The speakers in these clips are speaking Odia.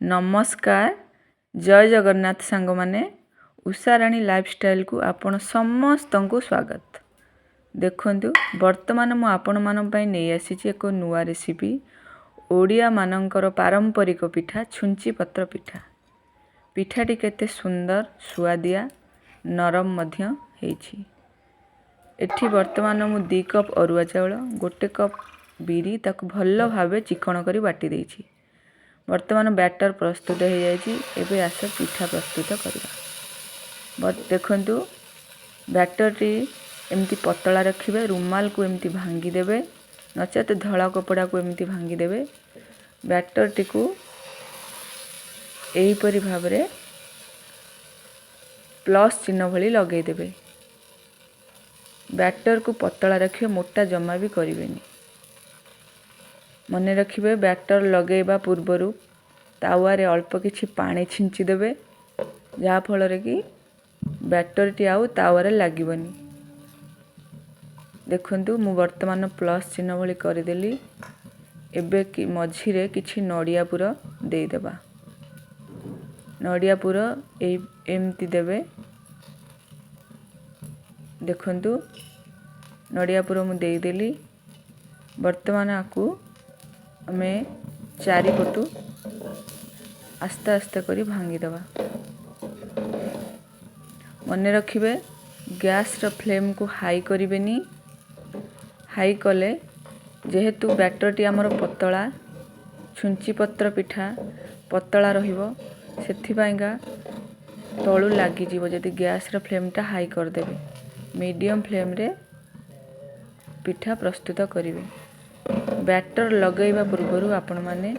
ନମସ୍କାର, ଜୟ ଜଗନ୍ନାଥ ସାଙ୍ଗମାନେ। ଉଷାରାଣୀ ଲାଇଫଷ୍ଟାଇଲକୁ ଆପଣ ସମସ୍ତଙ୍କୁ ସ୍ୱାଗତ। ଦେଖନ୍ତୁ, ବର୍ତ୍ତମାନ ମୁଁ ଆପଣମାନଙ୍କ ପାଇଁ ନେଇ ଆସିଛି ଏକ ନୂଆ ରେସିପି, ଓଡ଼ିଆମାନଙ୍କର ପାରମ୍ପରିକ ପିଠା, ଛୁଞ୍ଚି ପତ୍ର ପିଠା। ପିଠାଟି କେତେ ସୁନ୍ଦର, ସୁଆଦିଆ, ନରମ ମଧ୍ୟ ହେଇଛି। ଏଠି ବର୍ତ୍ତମାନ ମୁଁ 2 କପ୍ ଅରୁଆ ଚାଉଳ, 1 କପ୍ ବିରି, ତାକୁ ଭଲ ଭାବେ ଚିକଣ କରି ବାଟି ଦେଇଛି। ବର୍ତ୍ତମାନ ବ୍ୟାଟର ପ୍ରସ୍ତୁତ ହୋଇଯାଇଛି। ଏବେ ଆସ, ପିଠା ପ୍ରସ୍ତୁତ କରିବା। ଦେଖନ୍ତୁ, ବ୍ୟାଟରଟି ଏମିତି ପତଳା ରଖିବେ। ରୁମାଲକୁ ଏମିତି ଭାଙ୍ଗିଦେବେ, ନଚେତ ଧଳା କପଡ଼ାକୁ ଏମିତି ଭାଙ୍ଗିଦେବେ। ବ୍ୟାଟରଟିକୁ ଏହିପରି ଭାବରେ ପ୍ଲସ୍ ଚିହ୍ନ ଭଳି ଲଗାଇଦେବେ। ବ୍ୟାଟରକୁ ପତଳା ରଖିବେ, ମୋଟା ଜମା ବି କରିବେନି। ମନେ ରଖିବେ, ବ୍ୟାଟର ଲଗାଇବା ପୂର୍ବରୁ ତାୱାରେ ଅଳ୍ପ କିଛି ପାଣି ଛିଞ୍ଚି ଦେବେ, ଯାହାଫଳରେ କି ବ୍ୟାଟରଟି ଆଉ ତାୱାରେ ଲାଗିବନି। ଦେଖନ୍ତୁ, ମୁଁ ବର୍ତ୍ତମାନ ପ୍ଲସ୍ ଚିହ୍ନ ଭଳି କରିଦେଲି। ଏବେ କି ମଝିରେ କିଛି ନଡ଼ିଆ ପୁର ଦେଇଦେବା। ନଡ଼ିଆ ପୁର ଏଇ ଏମିତି ଦେବେ। ଦେଖନ୍ତୁ, ନଡ଼ିଆ ପୁର ମୁଁ ଦେଇଦେଲି। ବର୍ତ୍ତମାନ ଆକୁ ଆମେ ଚାରିପଟୁ ଆସ୍ତେ ଆସ୍ତେ କରି ଭାଙ୍ଗିଦେବା। ମନେ ରଖିବେ, ଗ୍ୟାସ୍ର ଫ୍ଲେମ୍କୁ ହାଇ କରିବେନି। ହାଇ କଲେ, ଯେହେତୁ ବ୍ୟାଟରଟି ଆମର ପତଳା, ଛୁଞ୍ଚି ପତ୍ର ପିଠା ପତଳା ରହିବ, ସେଥିପାଇଁକା ତଳୁ ଲାଗିଯିବ ଯଦି ଗ୍ୟାସ୍ର ଫ୍ଲେମ୍ଟା ହାଇ କରିଦେବେ। ମିଡ଼ିୟମ୍ ଫ୍ଲେମ୍ରେ ପିଠା ପ୍ରସ୍ତୁତ କରିବେ। ବ୍ୟାଟର ଲଗାଇବା ପୂର୍ବରୁ ଆପଣମାନେ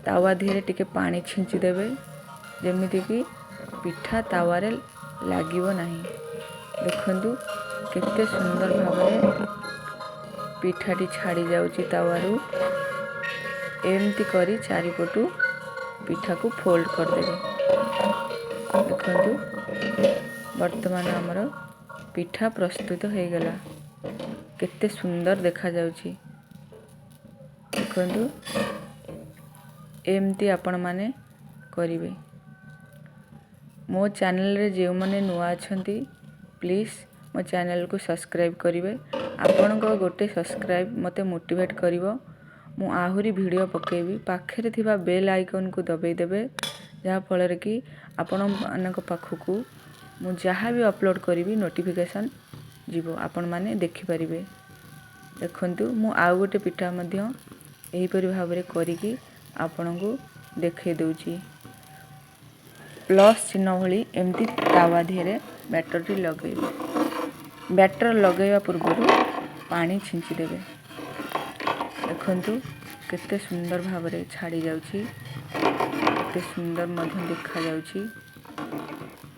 ତାୱା ଦିହରେ ଟିକେ ପାଣି ଛିଞ୍ଚି ଦେବେ, ଯେମିତିକି ପିଠା ତାୱାରେ ଲାଗିବ ନାହିଁ। ଦେଖନ୍ତୁ, କେତେ ସୁନ୍ଦର ଭାବରେ ପିଠାଟି ଛାଡ଼ି ଯାଉଛି ତାୱାରୁ। ଏମିତି କରି ଚାରିପଟୁ ପିଠାକୁ ଫୋଲ୍ଡ କରିଦେବେ। ଦେଖନ୍ତୁ, ବର୍ତ୍ତମାନ ଆମର ପିଠା ପ୍ରସ୍ତୁତ ହେଇଗଲା। କେତେ ସୁନ୍ଦର ଦେଖାଯାଉଛି ଦେଖନ୍ତୁ। ଏମିତି ଆପଣମାନେ କରିବେ। ମୋ ଚ୍ୟାନେଲରେ ଯେଉଁମାନେ ନୂଆ ଅଛନ୍ତି, ପ୍ଲିଜ୍ ମୋ ଚ୍ୟାନେଲକୁ ସବସ୍କ୍ରାଇବ୍ କରିବେ। ଆପଣଙ୍କ ଗୋଟେ ସବସ୍କ୍ରାଇବ୍ ମୋତେ ମୋଟିଭେଟ୍ କରିବ, ମୁଁ ଆହୁରି ଭିଡ଼ିଓ ପକାଇବି। ପାଖରେ ଥିବା ବେଲ୍ ଆଇକନ୍କୁ ଦବାଇ ଦେବେ, ଯାହାଫଳରେ କି ଆପଣମାନଙ୍କ ପାଖକୁ ମୁଁ ଯାହା ବି ଅପଲୋଡ଼ କରିବି, ନୋଟିଫିକେସନ୍ ଯିବ, ଆପଣମାନେ ଦେଖିପାରିବେ। ଦେଖନ୍ତୁ, ମୁଁ ଆଉ ଗୋଟେ ପିଠା ମଧ୍ୟ ଏହିପରି ଭାବରେ କରିକି ଆପଣଙ୍କୁ ଦେଖାଇ ଦେଉଛି। ପ୍ଲସ୍ ଚିହ୍ନ ଭଳି ଏମିତି ତାୱା ଦିହରେ ବ୍ୟାଟରଟି ଲଗାଇବେ। ବ୍ୟାଟର ଲଗାଇବା ପୂର୍ବରୁ ପାଣି ଛିଞ୍ଚି ଦେବେ। ଦେଖନ୍ତୁ, କେତେ ସୁନ୍ଦର ଭାବରେ ଛାଡ଼ି ଯାଉଛି, କେତେ ସୁନ୍ଦର ମଧ୍ୟ ଦେଖାଯାଉଛି।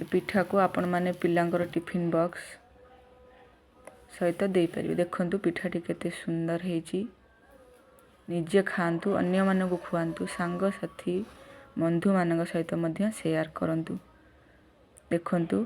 ଏ ପିଠାକୁ ଆପଣମାନେ ପିଲାଙ୍କର ଟିଫିନ୍ ବକ୍ସ ସହିତ ଦେଇପାରିବେ। ଦେଖନ୍ତୁ, ପିଠାଟି କେତେ ସୁନ୍ଦର ହେଇଛି। ନିଜେ ଖାଆନ୍ତୁ, ଅନ୍ୟମାନଙ୍କୁ ଖୁଆନ୍ତୁ, ସାଙ୍ଗସାଥି ବନ୍ଧୁମାନଙ୍କ ସହିତ ମଧ୍ୟ ସେୟାର କରନ୍ତୁ। ଦେଖନ୍ତୁ।